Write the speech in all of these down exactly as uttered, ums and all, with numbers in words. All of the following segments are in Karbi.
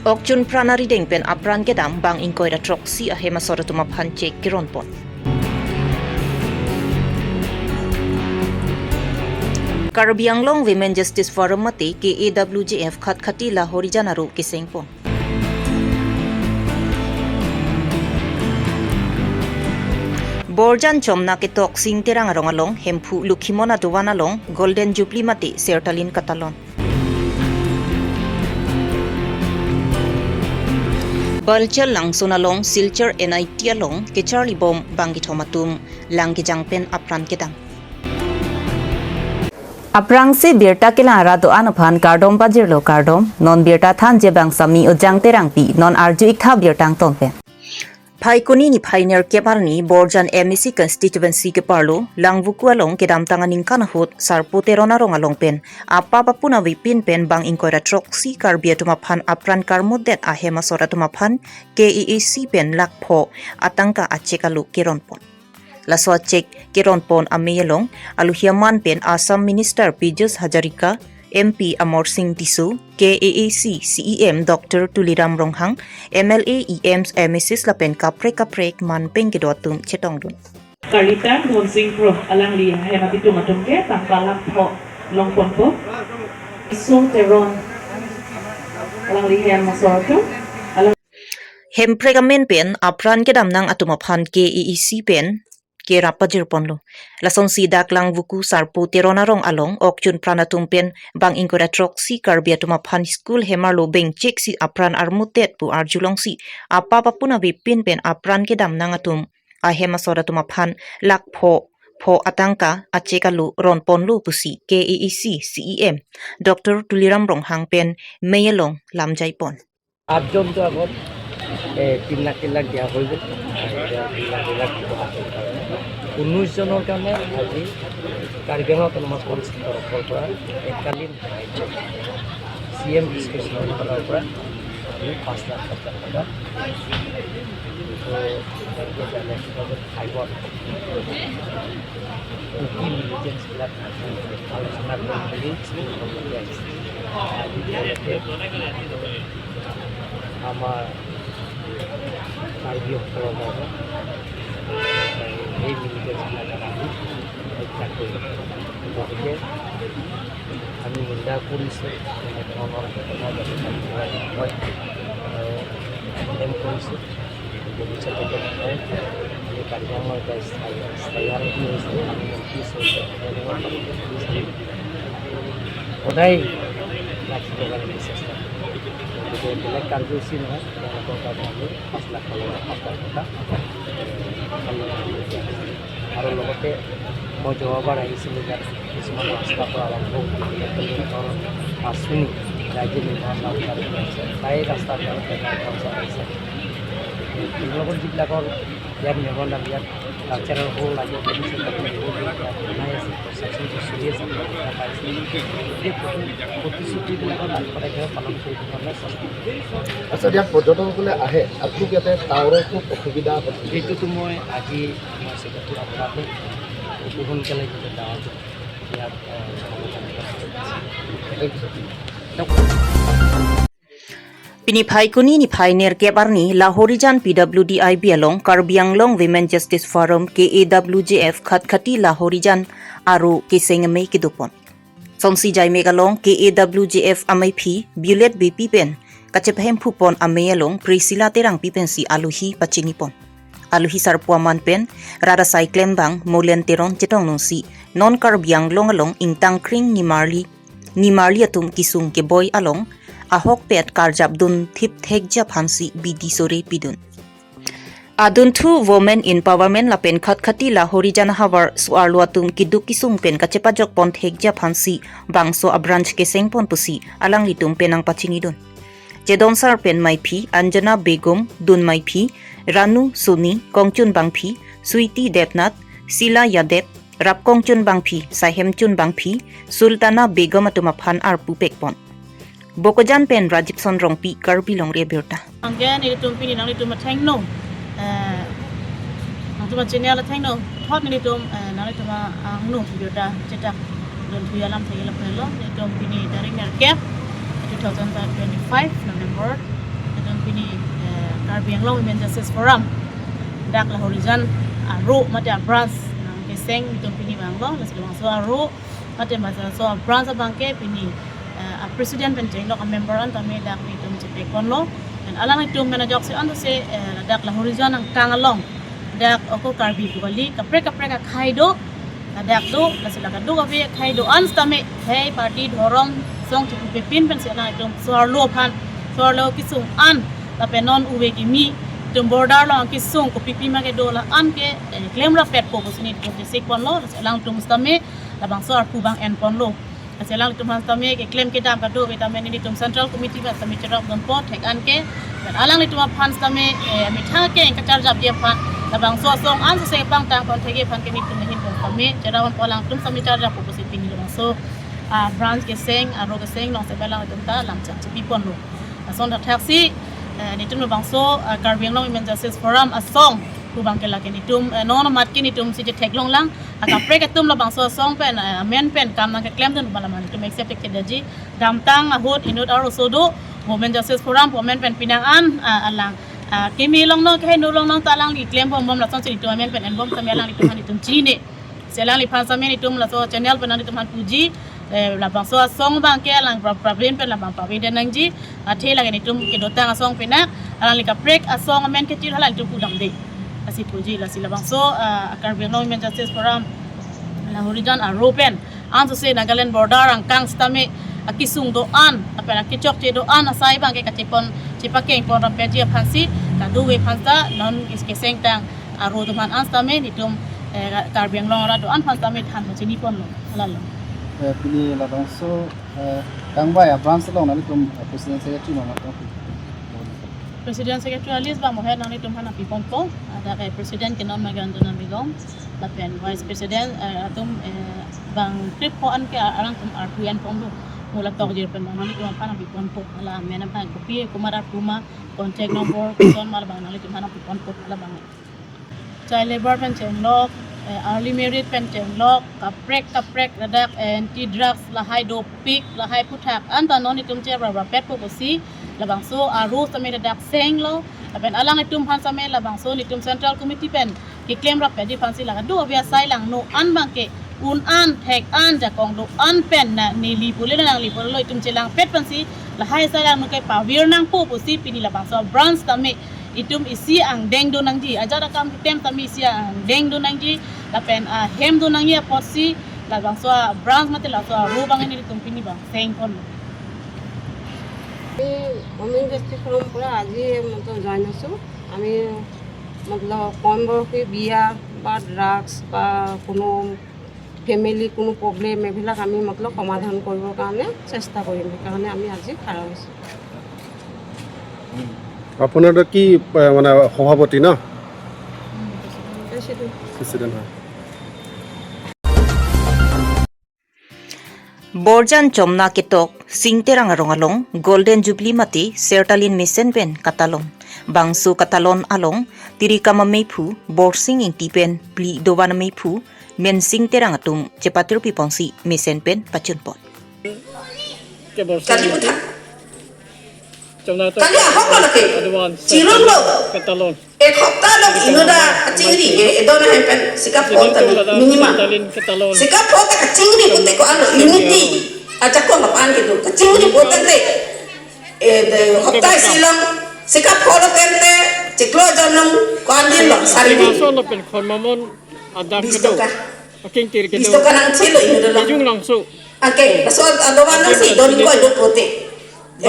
Okjun pran arideng pen apran kedam bang ingkoi ra throksi ahem asor atum aphan cheque keron pon. Karbi Anglong Women Justice Forum mate K A W J F Khatkhati Lahorijan aro keseng pon. Borjan chomna ketok Sing Terang arong along, Hemphu Lokhimon adovan along, Golden Jubilee mate Sertalin katalon. Balchal Langsun along, Silchar N I T along, kecharli bom bang kethom atum, lang kejang pen apran kedam. Aphrangsi birta kelang arat do-an aphan kardom pajirlo kardom, non birta thanji abang Sami Ojang Terangpi, non arju iktha birta angton pen. Phaikuni niphai nerkep arni Borjan M A C constituency keparlo, Langvoku along kedamtang aningkan ahut, Sarpo Teron arong along pen, apap apun avepin pen bang ingkoi ra throksi Karbi atum aphan apran karmutdet ahem asor atum aphan K A A C pen lakh pho atangka acheque alo keron pon. Laso acheque keron pon amei along, alohi aman pen Assam Minister Piyush Hazarika, M P Amarsing Tisso, K A A C C E M Doctor Tuliram Ronghang, M L A, E Ms, M A Cs lapen kaprek kaprek man pen kedo atum chetongdun. Karlitang Dhonsing Kro alangli hem abitum atum ke tangka lakh pho long ponpo. Sung Teron alangli hem asor atum, alang Hemprek amen pen apran kedam nang atum aphan K A A C pen kerap pajir ponlo. Lasonsi dak Langvoku Sarpo Teron arong along okjun pran atum pen bang ingkoi ra throksi Karbi atum aphan school hem arlo bengchek si apran armutdet pu arjulongsi, apap apun avepin pen apran kedam nang atum ahem asor atum aphan lakh pho pho atangka acheque alo ron ponlo pusi K A A C C E M Doctor Tuliram Ronghang pen mei along lamjai pon. আঠজনতো আগত, এ, তিন লাখ, তিন লাখ দিয়া হৈ গ'ল। এতিয়া দুই লাখ, দুই লাখ দিব আছে। ঊনৈশ জনৰ কাৰণে আজি কাৰ্বি আংলং অট'নমাছ কাউন্সিলৰ তৰফৰ পৰা এককালীন সাহায্য চি এম ডিছকাশ্যনৰ ফালৰ পৰা আমি পাঁচ লাখ টকা, তো, ফাইভত কুকি মিলিটেণ্টছবিলাক আলোচনা কৰিম বুলি স্কুল সভাপতি আহিছে। আজি তেওঁলোকে আমাৰ কাৰ্বিসকলৰ বাবে এই মিলিটেণ্টছবিলাক আমি হত্যা কৰিম। গতিকে আমি নিন্দা কৰিছোঁ, এনেধৰণৰ ঘটনা যাতে কাৰ্বি আংলঙত নহয় আৰু কণ্ডেম কৰিছোঁ। ভৱিষ্যতে যাতে নহয়, এই কাৰ্বি আংলঙৰ এটা স্থায়ী, স্থায়ী আৰু কি হৈছে, আমি নটিচ হৈছে, এনেধৰণৰ সদায় ৰাখিবৰ কাৰণে চেষ্টা কৰিম। গতিকে বেলেগ কাৰ্যসূচী নহয়, তেওঁলোকৰ কাৰণে আমি পাঁচ লাখ টকা, পাঁচ লাখ টকা আৰু লগতে মই যোৱাবাৰ আহিছিলোঁ, ইয়াত কিছুমান ৰাস্তাৰ পৰা আৰম্ভ কৰি তেওঁলোকৰ আঁচনি ৰাজ্যিক নিৰ্মাণ কাৰ্যসূচী আছে, প্ৰায় ৰাস্তাৰ পৰা টেণ্ডাৰ খৰচ আহিছে। তেওঁলোকৰ যিবিলাকৰ ইয়াত নিৰ্মাণ দাম, ইয়াত কালচাৰেল হল লাগে, বনাই আছে, কনষ্ট্ৰাকশ্যনটো চলি আছে, দেখা পাইছে। এই প্ৰতি-, প্ৰতিশ্ৰুতিবিলাকৰ দায়িত্ব পালন কৰিবৰ কাৰণে চেষ্টা কৰিম। আচ্ছা, ইয়াত পৰ্যটকসকলে আহে, আপোনালোক ইয়াতে টাৱাৰৰ খুব অসুবিধা হয়। সেইটোতো মই আজি মই ছেক্ৰেটাৰী আপোনালোকে অতি সোনকালে যাতে টাৱাৰটো ইয়াত, আহ, জনসাধাৰণে Thank you, sir. Pini Phaikuni niphai nerkep arni Lahorijan P W D I B along Karbi Anglong Women Justice Forum K A W J F Khatkhati Lahorijan aro keseng amei kedopon. Sonsi jaimek along K A W J F ameiphi Bullet Beypi pen kachepahemphu pon amei along Priscilla Terangpi pensi alohi pachinipon. Alohi sarpo aman pen rat asai klembang Molen Teron chetongdunsi non Karbi Anglong along ingtang kring nimarli nimarli atum kesung keboi along ahokpet karjapdun thip thekji aphansi bidi sore pidun. Adunthu Women Empowerment lapen Khatkhati Lahorijan ahavar so-arlo atum keduk kesung pen kachepajokpon thekji aphansi bangso abranch kesengpon pusi alanglitum pen nangpachinidun. Chedonsar pen meiphi Anjana Begum, dun meiphi Ranu Soni, kongchun bangphi Sweety Debnath, Sila Yadav, rap kongchun bangphi Saihem Chun Bangphi, Sultana Begum atum aphan arpu pekpon. Bokajan pen Rajibson Rongpi, Karbi Longri Abirta. Anke nelitum pini nanglitum athengno, eh, nangtum achannel athengno thot nelitum, eh, nanglitum angno birta chetak dunthu alam thengilo pelo. Nelitum pini tarik nerkep, two thousand twenty-five November, Pini eh, Karbi Anglong Women Justice Forum dak Lahorijan aro mate a-branch nangkeseng itum pini vanglo, lasi labangso aro mate labangso a-branch abangke pini eh, a-president pen chenglok a-member an tame dak itum chepeponlo. Dan alanglitum pen ajoksi an se eh, dak Lahorijan angkang along dak oko Karbi pu kali, kaprek kaprek akhei do, ladak do, lasi la kadokave akhei do-an sitame, hei party dhorom song chepupepin pensi alanglitum so-arlo aphan, so-arlo kesung an, lapen non uve kimi, itum border along kesung kopipi ma kedo la-an ke eh, klemrapetpo pusi nelitum chesikponlo, lasi alangtum sitame labangso arpu abang enponlo. Lasi alanglitum aphan sitame keklem kedam kadokave tame nelitum Central Committee pen sitame cherapdunpo thek an ke. Dan alanglitum aphan sitame eh, methang ke kacharjapji aphan labangso asong an sese pangtang pon thekji aphan ke nelitum ahin pen sitame cherapdunpo, alangtum sitame charjappo pusi pini labangso ah, branch keseng, aro keseng along sitame alanglitum ta lamchak chepiponlo. Lason thakthaksi eh, nelitum labangso ah, Karbi Anglong Women Justice Forum asong pu abangke lake nelitum eh, non amat ke nelitumsi chetheklonglang, akaprek atum labangso asong pen eh, amen pen kam nangkeklemdun pu alam nelitum accept thekthe detji. Damtang ahut inut arloso do, Women Justice Forum pu amen pen penang an ah, alang ah, kimi longno keheno longno ta alangli klembom bom, lasonsi nelitum amen pen enbom sitame alanglitum aphan nelitum chini. Si alangliphan sitame nelitum laso channel pen nelitum aphan puji, eh, labangso asong abangke alang pra- pravin pen labang pravin den nangji, athe lake nelitum kedotang asong pena, alangli kaprek asong amen kechir hala nelitum pudamde. Lasi puji, lasi labangso ah, Karbi Anglong Women Justice Forum Lahorijan aro pen ansose Nagaland border angkang sitame akesung do-an, lapen akechokche do-an asai abangke kachepon chepakengponrapetji aphansi, kadokave aphan ta non is kesengtang aro atum aphan an sitame nelitum eh, Karbi Anglong arat do-an aphan sitame than pachiniponlo, lalo. Eh, pini labangso eh, kangvai a-branch along nanglitum eh, president secretary mama tong. President secretary a-list abang mohet nanglitum aphan piponpo, ada ke president ke non Magan Dona Bigong, lapen vice president eh, atum eh, bang trip ko an ke alangtum arpu enponlo, mula tokjir pen nanglitum aphan piponpo, hala amen abang kopi komat arpu ma, contact number koson ma labang nanglitum aphan piponpo, labang. Child labor pen chenglok, eh, early married pen chenglok, kaprek kaprek ladak eh, anti drugs lahai dopik, lahai aphuthak anta non itum cheprapetpo pusi labangso aro sitame ladak senglo, lapen alanglitum aphan sitame labangso nelitum Central Committee pen keklemrapetji aphansi la kadokave asai langno an abangke un an, thek an, jakong do-an pen na neli pule na nangli pule lo itum chelangpet aphansi lahai asai langno ke pavir nangpo pusi pini labangso branch sitame itum isi angdeng do nangji, ajat akam keklem sitame isi angdeng do nangji, lapen ahem do nangji apotsi labangso branch mate labangso aro abang nelitum pini abang sengpon. এই women justice forum পৰা আজি মতলব জইন আছোঁ। আমি মতলব কম বয়সী বিয়া বা ড্ৰাগছ বা কোনো ফেমিলি কোনো প্ৰব্লেম এইবিলাক আমি মতলব সমাধান কৰিবৰ কাৰণে চেষ্টা কৰিম, সেইকাৰণে আমি আজি খাৰা হৈছোঁ। আপোনাৰ কি এ, মানে সভাপতি ন? প্ৰেচিডেণ্ট হয়। Borjan chomna ketok Singterang arong along Golden Jubilee mate Sertalin mesen pen katalon. Bangso katalon along tirikam amephu Borsing Ingti pen phli dovan amephu Mensing Terang atum chepatir piponsi mesen pen pachunpon. Kali ahok lo lake. Chirun lo. Ek hopta lo inut ta kachingri ke edon ahem pen sikap pon ta minimum. Sikap pon ta kachingri pute ko-an lo unity. Ajakong kapan gitu. Kachingri pon ta te. Eh, hopta isi lo. Sikap pon lo tente. Chiklo jon lo. Ko-an din lo. Sari din. Bisto ka. Bisto ka nangchelo inut ta lo. Ake, laso adovan nangsi don ko do pote.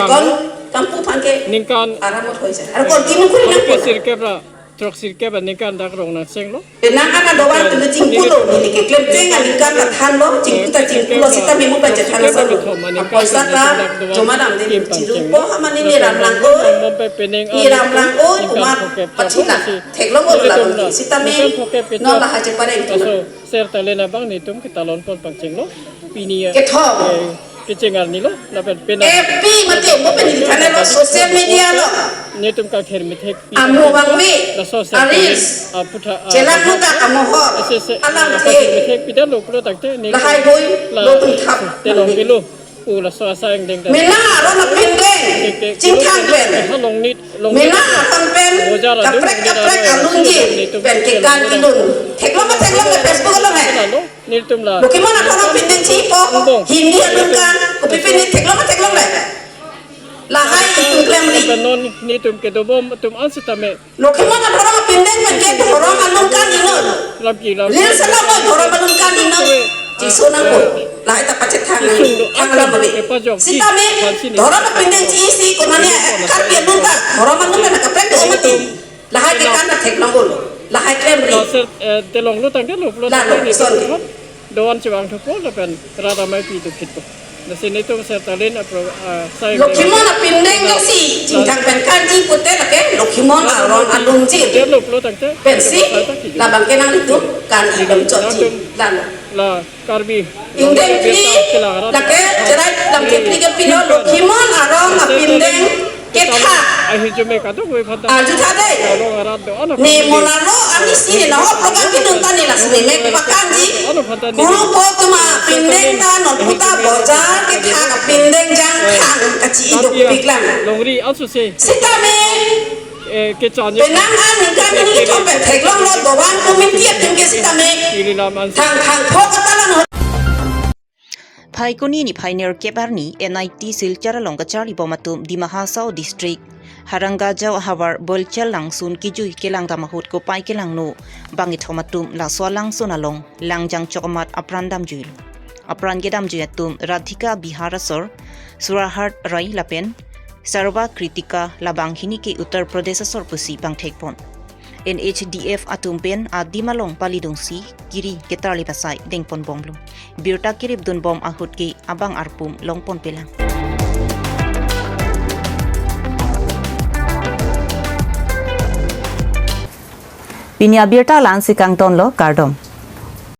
Ekon kampu aphan ke ningkan aramot hoise. Ar continue kuri nangpo. Sirkep ra, throk sirkep ra ningkan dak rong nangseng lo. Penang an adovan tu chingpu lo, neli keklem cheng aningkan ta thanlo, chingpu ta chingpu lo, sita memu budget thanlo sa lo. Poisa ta joma damde chirupo, hamani ni ram lang oi. Ni ram lang oi, kumar pachina. Theklong lo la, sita me non lahai chepareng tu. Sertalin abang netum ketalon pon pangcheng lo. Pini ya. Kethom. Eh, kecheng arni lo, lapen pena. F B mate mo pen di thane lo, social media lo. Netum kangther methek pi. Amo bangve. Laso sertalin. Aris. Aputha. Chelang muta amo ho. Ese se. Alang the. Methek pi dan lo pulo tangte ne. Lahai boi. Lo tum thap. Telong pilo. Pu laso asai angdeng ta. Mena aron apindeng, chingthang pen. Halong nit, long nit. Mena aron pen, bojar along, kaprek long nit kaprek aron alunji, netum pen kekan ilun. Theklong ma theklong le Facebook along he. Netum la. Lokhimon aron apindeng chipo, Hindi alun kan, kopi pini theklong ma theklong le. Lahai itum klemri. Pen non netum kedobom atum an sitame. Lokhimon adhorom apindeng pen ke dhorom alun kan inut. Lam ki lam. Lir salam lo dhorom alun kan inut. Jisu nangko. Lahai ta pachethang nang. Jisu lo thang alam bali. Sitame dhorom apindeng chi-isi konane Karbi alun ta dhorom alun kan kaprek do mati. Lahai kekan ta theklong lo. Lahai klemri. Laser, eh, telong lo tangke lo, lo. Lalo, tangke lo. Sorry. Doan chevang thupo lapen rat amei pi thuphitpo. Lasi netum sertalin apro, ah, sai. Lokhimon apindeng si chingthang pen kanji pute lake Lokhimon aron alunji. Dia lo pulo tangte. Pensi labang ke nanglitum kan idom chotji. Lalo. La Karbi. Ingdeng phli lake cherai lam ke phli ke pilo Lokhimon aron apindeng ketha. Ahi jume kaduk we phata. Arju tha dei. Arong arat do ano. Ne monalo ani si ne nahok program kinun ta ne lasi ne mek pakanji. Ano phata ne. Kuru po atum apindeng ta non puta bojar ketha apindeng jangthang kachi-i dopik lang. Longri aso se. Sitame. Eh, kechan ye. Penang an ningkan ningkan pen theklong lo dovan committee atum ke sitame. Ili lam an. Thang thang pho kata lang. Phaikuni niphai nerkep arni N I T Silchar along kacharlibom atum Dima Hasao District Harangajao ahavar Bolchal langsun kijui kelangdam ahut kopai kelangno bangkethom atum laso alangsun along langjang chok amat apran damjuilo. Apran kedamjui atum Radhika Bihar asor, Surahat Rai lapen Sarva Kritika labang hini ke Uttar Pradesh asor pusi bangthekpon. N H D F atum pen adim along palidungsi kiri ketarli pasai dengponbomlo. Birta kiripdunbom ahut ke abang arpum longponpelang. Pini abirta la-ansi kangtonlo, kardom.